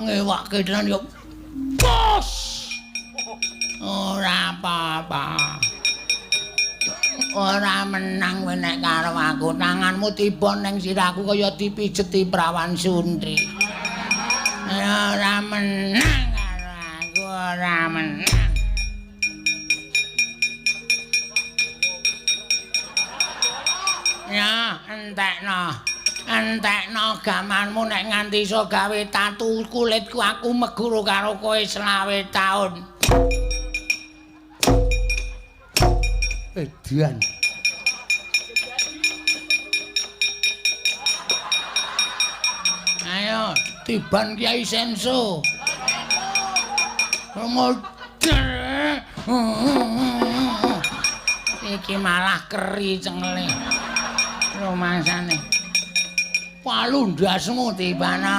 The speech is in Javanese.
Ngewake tenan yo. Bos. Ora apa-apa. Ora menang kowe nek karo aku. Tanganmu tiba ning sirahku kaya dipijeti prawan suntri. Ora menang karo aku, ora menang. Ya, entekno. Entekno gamanmu nek nganti iso gawe tatu kulitku aku meguru karo kowe 25 taun. Edian. Ayo, tiban Kyai Senso. Model. Iki malah keri cengele. Rumangsane. Palu ndasmu tibana.